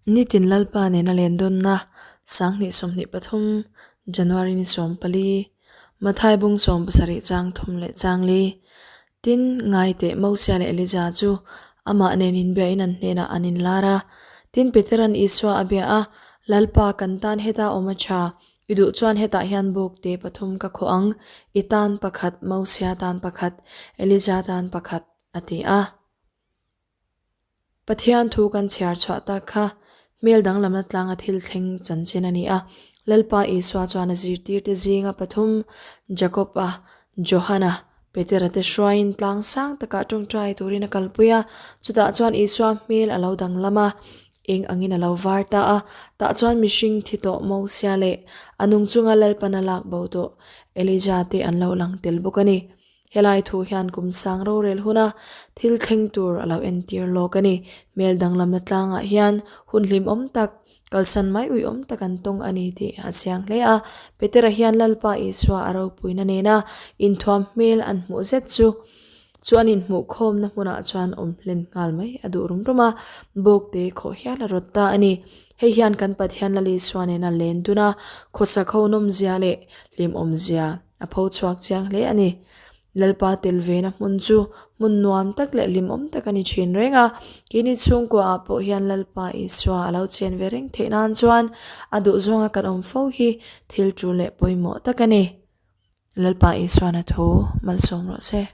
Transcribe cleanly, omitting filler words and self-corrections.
Nitin Lalpa nena len dawnna 2023 January ni 14 Mathai bung 70 chang thum leh chang li Tin, ngai teh Mosia leh Elija chu amah nen inbiain an hnenah an inlar a. Tin, Petera'n Isua a bia a, Lalpa, kan tan heta awm a tha. I duh chuan hetah hian buk te pathum ka khawh ang, i tan pakhat, Mosia tan pakhat, Elija tan pakhat, a ti a. Pathian thu kan chhiar chhuah tak kha hmel danglamna tlanga thil thleng chanchin a ni a. Lalpa Isua chuan a zirtirte zinga pathum, Jakob-a, Johana, Petera te hruaiin tlang sang takah tawngtai turin a kalpui a. Chutah chuan Isua hmel a lo danglam a, eng angin a lo var ta a. Tah chuan mihring thi tawh Mosia leh a nung chunga Lalpana lak bo tawh Elija te an lo lang tel bawk a ni. Helai thu hian kum sang rorel huna thil thleng tur a lo entir lawk a ni. Hmel danglamna tlangah hian hun hlimawm tak, kalsan mai uiawm tak an tawng a ni tih a chiang hle a. Petera hian Lalpa Isua a ropuina nena inthuam hmel an hmuh zet chu chu an inhmuhkhawmna hmunah chuan awm hlen nghal mai a duh rum rum a, bawkte khawh hial a rawt ta a ni. Hei hian kan Pathian Lal Isua nena len duna khawsak ho nawmzia leh hlimawmzia A pho chhuak chiang hle a ni. Lalpa tel vena hmun chu hmun nuam tak leh hlimawm tak a ni thin reng a. Keini chhungkua ah pawh hian Lalpa Isua a lo chen ve reng theih nan chuan a duhzawnga kan awm fo hi thil tul leh pawimawh tak a ni. Lalpa Isuana thu malsawm rawh se.